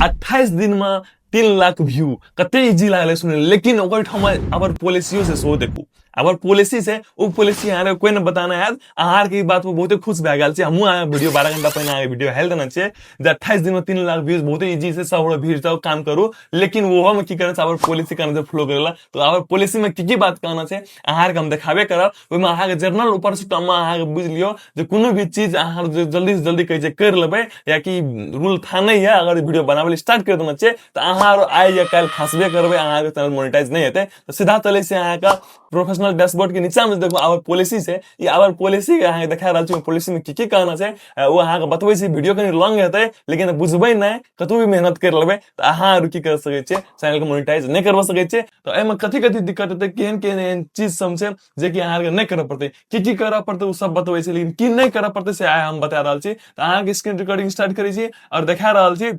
28 दिन में 3 लाख व्यू कते इजी लागलै सुनै, लेकिन ओकर ठाम अबर पॉलिसियो से सेहो देखू, अबर पॉलिसी से ओ पॉलिसी अहाँ कोई ने बताना हैत। अहाँ के बात पर बहुते खुश भए गेल छी। हमहूँ अहाँ वीडियो 12 घंटा पहिने अहाँ वीडियो हेल देने छियै जे 28 दिन में 3 लाख व्यूज बहुते इजी से सब भीड़ जाओ काम करू, लेकिन ओहो में की करना छै, अबर पॉलिसी कहना छै फ्लो करेला। तो अबर पॉलिसी में की की बात कहना छै अहाँ के हम देखाबे करब। ओहिमे अहाँके जनरल ऊपर से टमा अहाँके बुझि लियौ जे कोनो भी चीज अहाँ जल्दी से जल्दी कहै छै कर लेबै या कि रूल था नहीं है। अगर वीडियो बनाबै स्टार्ट कर देना छै तऽ अहाँ आर आइ या काल्हि फंसबे करबै, अहाँके चैनल मोनेटाइज नहि हेतै। तऽ सीधा चलै छै अहाँके प्रोफेशनल डैशबोर्ड के नीचा में देखू आवर पॉलिसी छै, ई आवर पॉलिसी के अहाँके देखा रहल छी। पॉलिसी में की की कहना छै ओ अहाँके बतबै छी। वीडियो कनि लॉन्ग हेतै, लेकिन बुझबै नहि, कतहु भी मेहनत कर लेबै तऽ अहाँ आर की कर सकै छियै, चैनल के मोनेटाइज नहि करवा सकै छियै। तऽ एहिमे कथी कथी दिक्कत हेतै, केहन केहन एहन चीज सब छै जे कि अहाँके नहि करऽ पड़तै, की की करऽ पड़तै ओ सब बतबै छै, लेकिन की नहि करऽ पड़तै से आइ हम बता रहल छी। तऽ अहाँके स्क्रीन रिकॉर्डिंग स्टार्ट करै छी आओर देखा रहल छी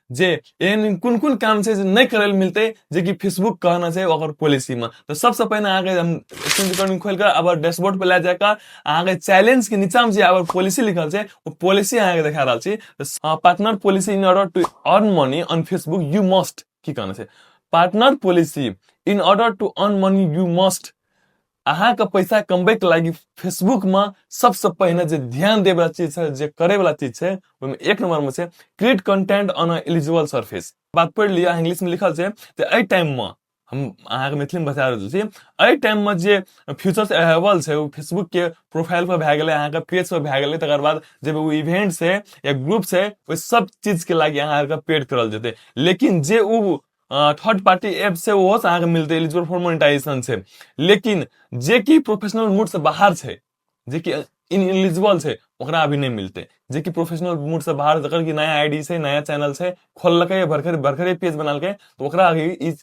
जे एहन कोन कोन काम छै जे नहि करै लए मिलतै, जे कि फेसबुक कहना छै ओकर पॉलिसीमे। तऽ सबसँ पहिने अहाँके हम स्क्रीन रिकॉर्डिंग खोलि कऽ अबर डैशबोर्ड पर लए जाकऽ अहाँके चैलेंज के नीचामे जे अबर पॉलिसी लिखल छै ओ पॉलिसी अहाँके देखा रहल छी। Partner policy in order to earn money on Facebook you must, की कहना छै, partner policy in order to earn money you must. अहाँके पैसा कमबैके लागि फेसबुकमे सबसँ पहिने जे ध्यान दैवला चीज छै, जे करैवला चीज छै, ओहिमे एक नंबरमे छै create content on a eligible surface. बात पढ़ि लिअ, इंग्लिशमे लिखल छै। तऽ एहि टाइममे हम अहाँके मैथिलीमे बता रहल छी, एहि टाइममे जे फीचर्स अवेलेबल छै ओ फेसबुकके प्रोफाइल पर भए गेलै, अहाँके पेज पर भए गेलै, तकर बाद जे ओ इवेंट छै या ग्रुप छै, ओहि सब चीजके लागि अहाँके पेड करल जेतै। लेकिन जे ओ थर्ड पार्टी ऐप छै ओहो से अहाँके मिलतै, एलिजिबल फॉर मोनेटाइजेशन छै, लेकिन जे कि प्रोफेशनल मोड से बाहर छै, जे कि इनएलिजिबल छै, ओकरा अभी नहि मिलतै। जे कि प्रोफेशनल मोड से बाहर, जकर कि नया आईडी छै, नया चैनल छै, खोललकै, भरखरे भरखरे पेज बनेलकै, तऽ ओकरा अभी ई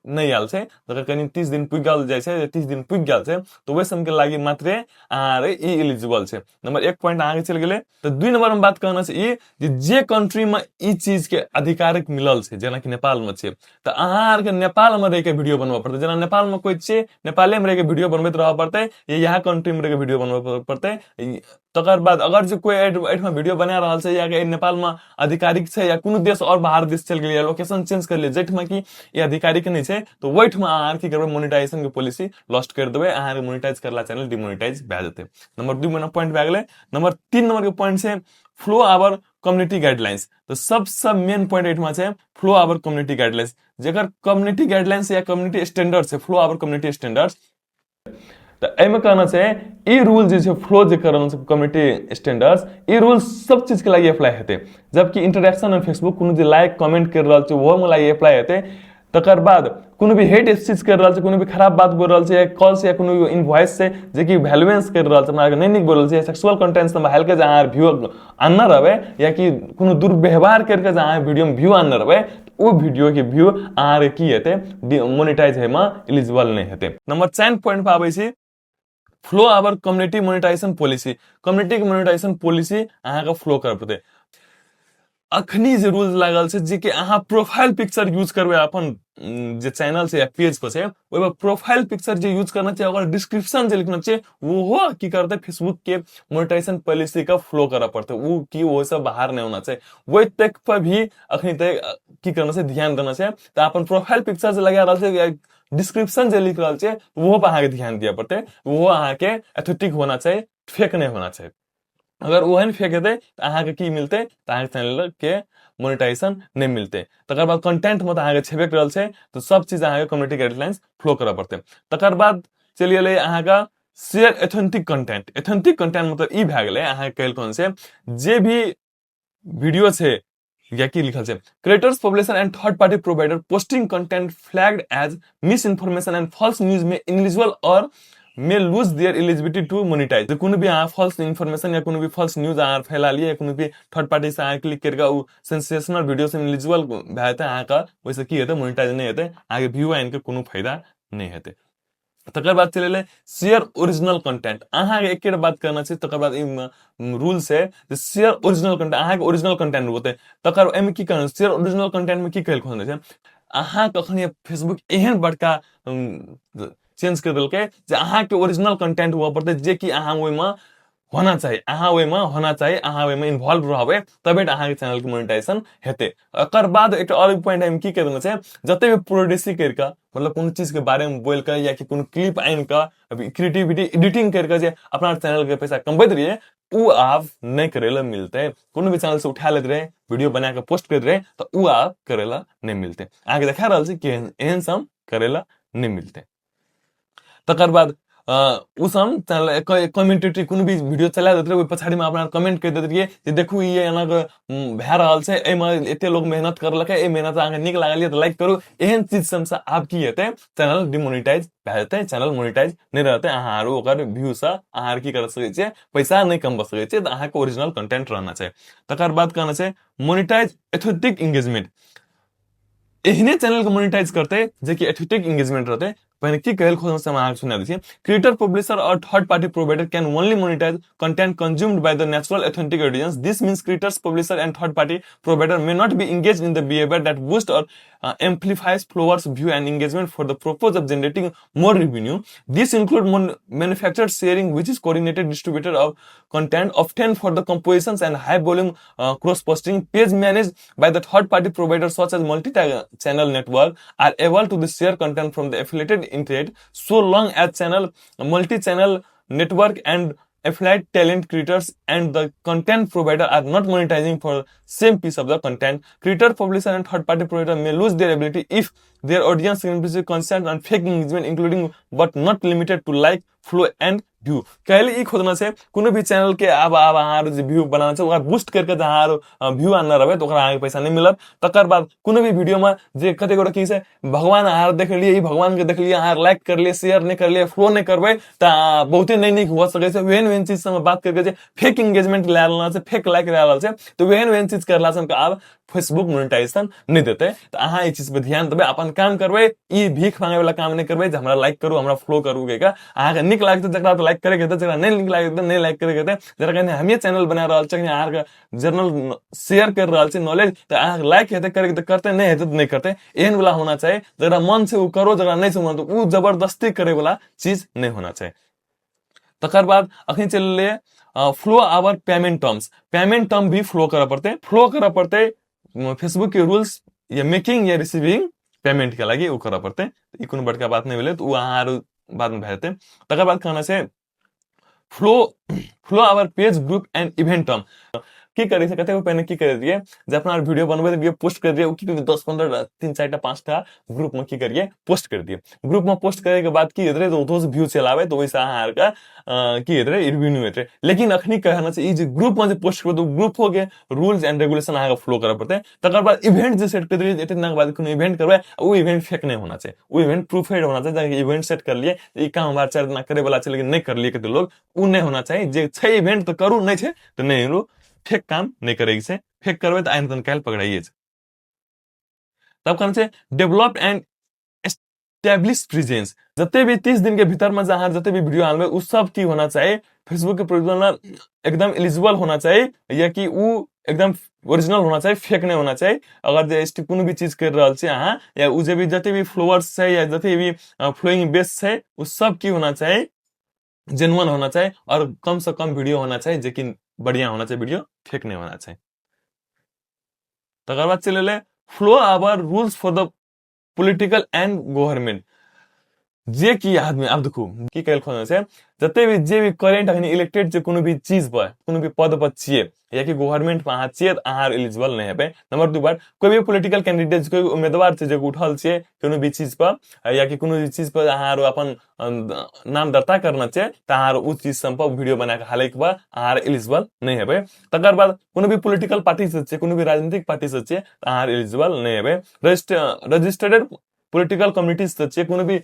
नहि आयल छै। जकर कनि 30 दिन पुगि गेल जाइ छै, 30 दिन पुगि गेल छै, तऽ ओहि सबके लागि मात्रे अहाँ ई एलिजिबल छै। नंबर 1 पॉइंट अहाँके चलि गेलै। तऽ 2 नंबर मे बात कहना छै ई जे जे कंट्री में ई चीज के आधिकारिक मिलल छै, जेनाकि नेपाल में छै, तऽ अहाँ आरके नेपाल में रहि के वीडियो बनबऽ पड़तै। जेना नेपाल में कोइ छै, नेपाले में रहि के वीडियो बनबैत रहऽ पड़तै या यहाँ कंट्री में रहि के वीडियो बनबऽ पड़तै। तकर बाद अगर जे कोइ एहिठमा वीडियो बना रहल छै या नेपाल में आधिकारिक छै या कोनो देश और बाहर देश चलि गेलै या लोकेशन चेंज कर लियै जाहिठमा कि ई आधिकारिक नहि छै, तऽ ओहिठमा अहाँ की करबै, मोनेटाइजेशन के पॉलिसी लॉस्ट कर देबै, अहाँके मोनेटाइज करला चैनल डिमोनेटाइज भए जेतै। नंबर 2 महीना पॉइंट भए गेलै। नंबर 3 नंबर के पॉइंट छै फ्लो आवर कम्युनिटी गाइडलाइंस। तऽ सबसँ मेन पॉइंट एहिठमा छै फ्लो आवर कम्युनिटी गाइडलाइंस, जकर कम्युनिटी गाइडलाइंस या कम्युनिटी स्टैंडर्ड छै, फ्लो आवर कम्युनिटी स्टैंडर्ड। तऽ एहिमे कहना छै ई रूल जे छै फ्लो जे कर रहल छै कम्युनिटी स्टैंडर्ड्स, ई रूल सब चीज के लागि अप्लाई हेतै, जबकि इंटरेक्शन ऑन फेसबुक कोनो जे लाइक कमेंट कर रहल छै ओहोमे लागि अप्लाई हेतै। तकर बाद कोनो भी हेट स्पीच कर रहल छै, कोनो भी खराब बात बोल रहल छै या कॉल से या कोनो भी इनवॉइस से जे कि वैल्यूएंस कर रहल छै, हमरा नहि नीक बोल रहल छै, सेक्सुअल कंटेंट से हल्के जे अहाँ व्यू आनने रहबै या कि कोनो दुर्व्यवहार करके जे अहाँ वीडियो में व्यू आनने रहबै, ओ वीडियो के व्यू अहाँके की हेतै, मोनेटाइज होइमे एलिजिबल नहि हेतै। नंबर 4 पॉइंट पर आबै छी follow our community monetization policy. Community के मोनेटाइजेशन पॉलिसी अहाँके फ्लो करऽ पड़तै। अखनी जे रूल्स लागल छै जे कि अहाँ प्रोफाइल पिक्चर यूज करबै अपन जे चैनल छै या पेज पर छै, ओहिमे प्रोफाइल पिक्चर जे यूज करना छै, ओकर डिस्क्रिप्शन जे लिखना छै, ओहो की करतै, फेसबुक के मोनेटाइजेशन पॉलिसी के फ्लो करऽ पड़तै। ओ की ओहिसँ बाहर नहि होना छै। ओहि तक पर भी अखनी तक की करना छै, ध्यान देना छै। तऽ अपन प्रोफाइल पिक्चर जे लगा रहल छै या डिस्क्रिप्शन जे लिख रहल छै, ओहो पर अहाँके ध्यान दिअ पड़तै। ओहो अहाँके एथेटिक होना चाही, फेक नहि होना चाही। अगर ओहन फेक हेतै तऽ अहाँके की मिलतै, तऽ अहाँके चैनल के मोनेटाइजेशन नहि मिलतै। तकर बाद कंटेंट मे तऽ अहाँके छेबे करल छै, तऽ सब चीज अहाँके कम्युनिटी गाइडलाइंस फ्लो करऽ पड़तै। तकर बाद चलि गेलै अहाँके share authentic content. Authentic content मतलब ई भए गेलै अहाँके कहल कोन से जे भी वीडियो छै या की लिखल छै, creators, publisher and third party provider posting content flagged as misinformation and false news may ineligible or may lose their eligibility to monetize. कोनो भी अहाँ फॉल्स इन्फॉर्मेशन या कोनो भी फॉल्स न्यूज अहाँ फैला लियै या कोनो भी थर्ड पार्टी से अहाँ क्लिक करिके ओ सेंसेशनल वीडियो से एलिजिबल भए जेतै अहाँके, ओहिसँ की हेतै, मोनिटाइज नहि हेतै, अहाँके व्यू आनिके कोनो फायदा नहि हेतै। तकर बाद चलि एलै शेयर ओरिजिनल कंटेंट। अहाँके एके बात करना छै। तकर बाद ई रूल छै जे शेयर ओरिजिनल कंटेंट, अहाँके ओरिजिनल कंटेंट होतै। तकर एहिमे की कहना, शेयर ओरिजिनल कंटेंट मे की कहल खोजने छै, अहाँ कखनी फेसबुक एहन बड़का चेंज कर देलकै जे अहाँके ओरिजिनल कंटेंट हुअ पड़तै, जे कि अहाँ ओहिमे होना चाही, अहाँ ओहिमे होना चाही, अहाँ ओहिमे इन्वॉल्व रहबै तबे अहाँके चैनलके मोनिटाइजेशन हेतै। एकर बाद एकटा आओर पॉइंट एहिमे की कहि देने छै, जते भी प्रोड्यूसी करि कऽ, मतलब कोनो चीजके बारेमे बोलि कऽ या कि कोनो क्लिप आनि कऽ क्रिएटिविटी एडिटिंग करि कऽ जे अपना चैनलके पैसा कमबैत रहियै, ओ आब नहि करै लए मिलतै। कोनो भी चैनल से उठा लैत रहै, वीडियो बना कऽ पोस्ट करैत रहै, तऽ ओ आब करै लए नहि मिलतै। अहाँके देखा रहल छी कि एहन सब करै लए नहि मिलतै। तकर बाद ओ सब चैनल कमेंट्री कोनो भी वीडियो चला दैत रहै, ओहि पछाड़ीमे अपना कमेंट करि दैत रहियै जे देखू ई एना भए रहल छै, एहिमे एते लोग मेहनत करलकै, एहि मेहनत अहाँके नीक लागल यऽ तऽ लाइक करू। एहन चीज सबसँ आब की हेतै, चैनल डिमोनिटाइज भए जेतै, चैनल मोनिटाइज नहि रहतै। अहाँ आरो ओकर व्यू सँ अहाँ आर की कर सकै छियै, पैसा नहि कमबा सकै छियै। तऽ अहाँके ओरिजिनल कंटेंट रहना चाही। तकर बाद कहना छै मोनिटाइज एथेटिक एंगेजमेंट। एहने चैनल के मोनिटाइज करते जे कि एथेटिक एंगेजमेंट रहते। पहिने की कहल खोजन से हम अहाँके सुना दै छी। क्रिएटर, पब्लिशर और third party provider can only monetize content consumed by the natural authentic audience. This means creators, publisher and third party provider may not be engage in the behaviour that boost or amplifies followers, view and engagement for the purpose of generating more revenue. This include manufactured sharing, which is coordinated distributor of content often for the compositions and high volume cross posting. Page managed by the third party provider such as multi channel network are able to the share content from the affiliated internet so long as channel multi channel network and affiliate talent creators and the content provider are not monetizing for same piece of the content. Creator, publisher and third party provider may lose their ability if their audience significantly concerned on fake engagement, including but not limited to like, follow and view. कहले ई खोजना छै कोनो भी channel के आब आब अहाँ जे व्यू बनाना छै ओकरा बूस्ट करके जे अहाँ व्यू आनने रहबै तऽ ओकरा अहाँके पैसा नहि मिलत। तकर बाद कोनो भी वीडियो में जे कते गोटा की छै, भगवान अहाँ देखलियै, ई भगवान के देखलियै, अहाँ लाइक करलियै, शेयर नहि करलियै, फॉलो नहि करबै तऽ बहुते नहि नीक हो सकै छै। ओहन ओहन चीज सबमे बात करके जे फेक एंगेजमेंट लए रहल छै, फेक लाइक लए रहल छै, तऽ ओहन ओहन चीज करला से आब फेसबुक मोनेटाइजेशन नहि देतै। तऽ अहाँ एहि चीज पर ध्यान देबै, अपन काम करबै, ई भीख मांगे वाला काम नहि करबै जे हमरा लाइक करू, हमरा फॉलो करू कहि कऽ। अहाँके नीक लागतै जकरा तऽ लाइक करैके हेतै, जकरा नहि नीक लागतै नहि लाइक करैके हेतै। जकरा कनि हमे चैनल बना रहल छी, अहाँके जनरल शेयर कर रहल छी नॉलेज, तऽ अहाँके लाइक हेतै करैके तऽ करतै, नहि हेतै तऽ नहि करतै। एहन वाला होना चाही, जकरा मन छै ओ करो, जकरा नहि छै मन तऽ ओ जबरदस्ती करे वाला चीज नहि होना चाही। तकर बाद अखन चलि एलै follow our payment terms. Payment term भी फ्लो करऽ पड़तै, फ्लो करऽ पड़तै फेसबुक के रूल्स या मेकिंग या रिसीविंग पेमेंट के लागि ओ करऽ पड़तै। ई कोनो बड़का बात नहि भेलै, तऽ ओ अहाँ आरो बादमे भए जेतै। तकर बाद कहना छै follow follow our page, group and event term. की करै छै, कतेक पहिने की करैत रहियै जे अपना वीडियो बनबैत रहियै, पोस्ट करैत रहियै, ओ की करियै 10 15 3 4टा 5टा ग्रुपमे की करियै, पोस्ट कर दियै। ग्रुपमे पोस्ट करैके बाद की होइत रहै तऽ ओतोसँ व्यू चलि आबै, तऽ ओहिसँ अहाँ आरके की होइत रहै, रिवेन्यू होइत रहै। लेकिन अखनी कहना छै ई जे ग्रुपमे जे पोस्ट करबै तऽ ग्रुपोके रूल्स एंड रेगुलेशन अहाँके फॉलो करऽ पड़तै। तकर बाद इवेंट जे सेट कर दियै, एते दिनक बाद कोनो इवेंट करबै, ओ इवेंट फेक नहि होना चाही, ओ इवेंट प्रूफेड होना चाही। जेनाकि इवेंट सेट करलियै, ई काम हमरा 4 दिना करे वाला छै, लेकिन नहि करलियै कते लोग, ओ नहि होना चाही। जे छै इवेंट तऽ करू, नहि छै तऽ नहि करू। फेक काम नहि करैके छै, फेक करबै तऽ आइ तन काल्हि पकड़ाइए छै। तब कहना छै डेवलप एंड एस्टेब्लिश प्रेजेंस। जते भी 30 दिन के भीतर में अहाँ जते भी वीडियो आनबै, उ सब की होना चाही, फेसबुक के प्रोफाइल एकदम एलिजिबल होना चाही या कि उ एकदम ओरिजिनल होना चाही, फेक नहीं होना चाही। अगर जे कोनो भी चीज कर रहल छी अहाँ या उ जे भी जते भी फॉलोअर्स छै या जते भी फॉलोइंग बेस छै, उ सब की होना चाही, जेनुअन होना चाही और कम से कम वीडियो होना चाही जे कि बढ़िया होना चाही, वीडियो फेक नहीं होना चाही। तकर बाद चलि एलै follow our rules for the political and government. जे कि आदमी आब देखू की कहल खोजना छै, जते भी जे भी करेंट अखन इलेक्टेड छै, कोनो भी चीज पर कोनो भी पद पर छियै या कि गवर्नमेंट पर अहाँ छियै, तऽ अहाँ एलिजिबल नहि हेबै। नंबर 2 बात, कोई भी पॉलिटिकल कैंडिडेट, कोई भी उम्मीदवार छै जे उठल छियै कोनो भी चीज पर या कि कोनो भी चीज पर अहाँ आरो अपन नाम दर्ता करना छै, तऽ अहाँ ओ चीज सब पर वीडियो बना के हाले के बाद अहाँ एलिजिबल नहि हेबै। तकर बाद कोनो भी पॉलिटिकल पार्टी से छियै, कोनो भी राजनीतिक पार्टी से छियै, तऽ अहाँ एलिजिबल नहि हेबै। रजिस्टर्ड पॉलिटिकल कम्युनिटी से छियै, कोनो भी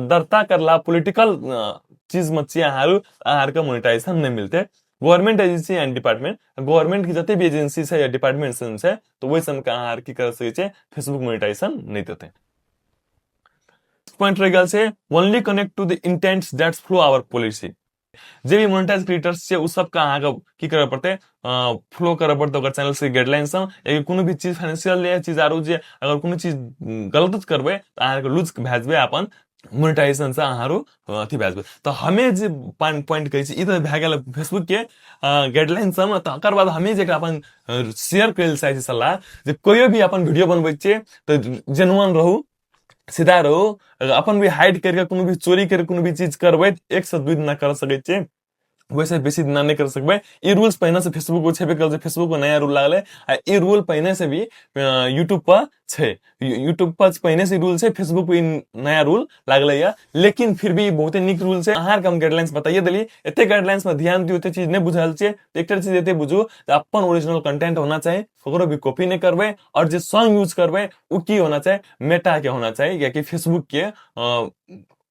दर्ता करला पॉलिटिकल चीज में छियै अहाँ, अहाँके मोनेटाइजेशन नहि मिलतै। Government agency and department, government के जते भी एजेंसी छै या डिपार्टमेंट सब छै, तऽ ओहि सबके अहाँ की कर सकै छियै, फेसबुक मोनेटाइजेशन नहि देतै। पॉइंट रहि गेल छै only connect to the intents that's follow our policy. जे भी मोनेटाइज क्रिएटर्स छै, ओ सबके अहाँके की करऽ पड़तै, फॉलो करऽ पड़तै ओकर चैनल से गाइडलाइन सब, या कोनो भी चीज फाइनेंशियल या चीज आरो जे अगर कोनो चीज गलत करबै तऽ अहाँके लूज भए जेबै अपन मोनेटाइजेशन से अहाँ अथी भए जेबै। तऽ हमे जे पॉइंट कहै छी, ई तऽ भए गेल फेसबुकके गाइडलाइन सबमे। तकर बाद हमे जे अपन शेयर करै लए चाहै छी सलाह, जे कोइयो भी अपन वीडियो बनबै छियै तऽ जेनुअन रहू, सीधा रहू। अपन भी हाइड करिके, कोनो भी चोरी करिके कोनो भी चीज करबै, 1 से 2 दिना कर सकै छियै, वैसे बेसी दिना नहि कर सकबै। ई रूल्स पहिने से फेसबुक पर छेबे करै छै। फेसबुक पर नया रूल लागलै आ ई रूल पहिने से भी यूट्यूब पर छै। यूट्यूब पर पहिने से रूल छै, फेसबुक पर ई नया रूल लागलै या, लेकिन फिर भी बहुते नीक रूल छै। अहाँके हम गाइडलाइंस बताइए देली। एते गाइडलाइंस में ध्यान दियौ। एते चीज नहि बुझल छै तऽ एकटा चीज एते बुझू जे अपन ओरिजिनल कंटेंट होना चाही, ककरो भी कॉपी नहि करबै, और जे सॉन्ग यूज करबै ओ की होना चाही? मेटा के होना चाही, या कि फेसबुक के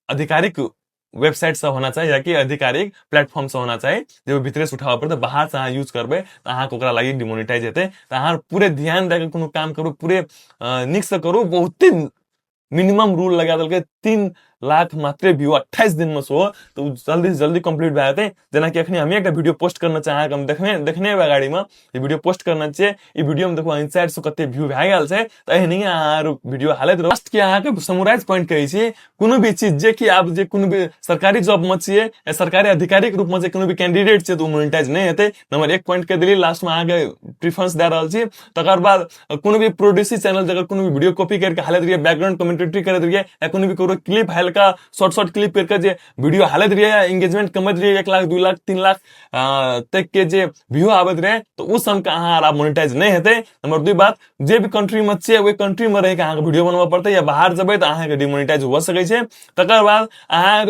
आधिकारिक वेबसाइट से होना चाही, या कि आधिकारिक प्लेटफॉर्म से होना चाही, जे भीतरे से उठाबऽ पड़तै। बाहर से अहाँ यूज करबै तऽ अहाँके ओकरा लागि डिमोनिटाइज हेतै। तऽ अहाँ पूरे ध्यान दए कऽ कोनो काम करू, पूरे नीकसँ करू। बहुते मिनिमम रूल लगा देलकै, 3 लाख मात्रे व्यू 28 दिनमे सेहो, तऽ ओ जल्दी से जल्दी कम्प्लीट भए जेतै। जेनाकि अखनी हम एकटा वीडियो पोस्ट करना चाहे, अहाँके हम देखने देखने हेबै, गाड़ीमे ई वीडियो पोस्ट करना छियै। ई वीडियो में देखो 400 कते व्यू भए गेल छै। तऽ एहने अहाँ वीडियो हालत रहू। लास्ट के अहाँके समराइज पॉइंट कहै छी, कोनो भी चीज जे कि आब जे कोनो भी सरकारी जॉब में छियै या सरकारी अधिकारी के रूप में जे कोनो भी कैंडिडेट छै, तऽ ओ मोनेटाइज नहि हेतै। नंबर 1 पॉइंट के देली, लास्ट में अहाँके प्रीफरेंस दए रहल छी। तकर बाद कोनो भी प्रोड्यूसी चैनल जकर कोनो भी वीडियो कॉपी करके हालत रहिए, बैकग्राउंड कमेंट्री करैत रहिए, या कोनो भी ककरो क्लिप हल्का शॉर्ट शॉर्ट क्लिप करके जे वीडियो हालत रहिए, एंगेजमेंट कमैत रहिए, 1 लाख, 2 लाख, 3 लाख तक के जे व्यू आबैत रहे, तऽ ओ सबके अहाँ आब मोनेटाइज नहि हेतै। नंबर 2 बात, जे भी कंट्री में छियै, ओहि कंट्री में रहिके अहाँके वीडियो बनबऽ पड़तै, या बाहर जेबै तऽ अहाँके डिमोनिटाइज हो सकै छै। तकर बाद अहाँ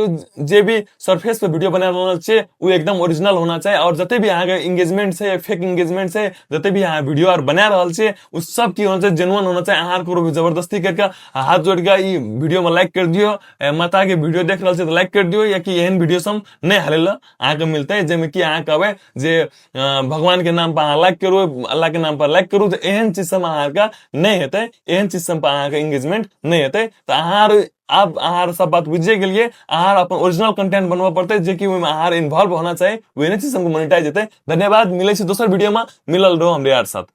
जे भी सरफेस पर वीडियो बना रहल छियै, ओ एकदम ओरिजिनल होना चाही, और जते भी अहाँके एंगेजमेंट छै या फेक एंगेजमेंट छै, जते भी अहाँ वीडियो आर बना रहल छियै, ओ सब की होना चाही? जेनुअन होना चाही। अहाँ ककरो भी जबरदस्ती करके हाथ जोड़ के ई वीडियो में लाइक कर दियौ, माता के वीडियो देख रहल छियै तऽ लाइक कर दियौ, या कि एहन वीडियो सब नहि हालै लए अहाँके मिलतै, जाहिमे कि अहाँ कहबै जे भगवान के नाम पर अहाँ लाइक करू, अल्लाह के नाम पर लाइक करू, तऽ एहन चीज सब अहाँके नहि हेतै। एहन चीज सब पर अहाँके एंगेजमेंट नहि हेतै। तऽ अहाँ आब अहाँ सब बात बुझिए गेलियै। अहाँ अपन ओरिजिनल कंटेंट बनबऽ पड़तै, जेकि ओहिमे अहाँ इन्वॉल्व होना चाही। ओहने चीज सबके मोनेटाइज हेतै। धन्यवाद, मिलै छै दोसर वीडियो में। मिलल रहो हमरे यार साथ।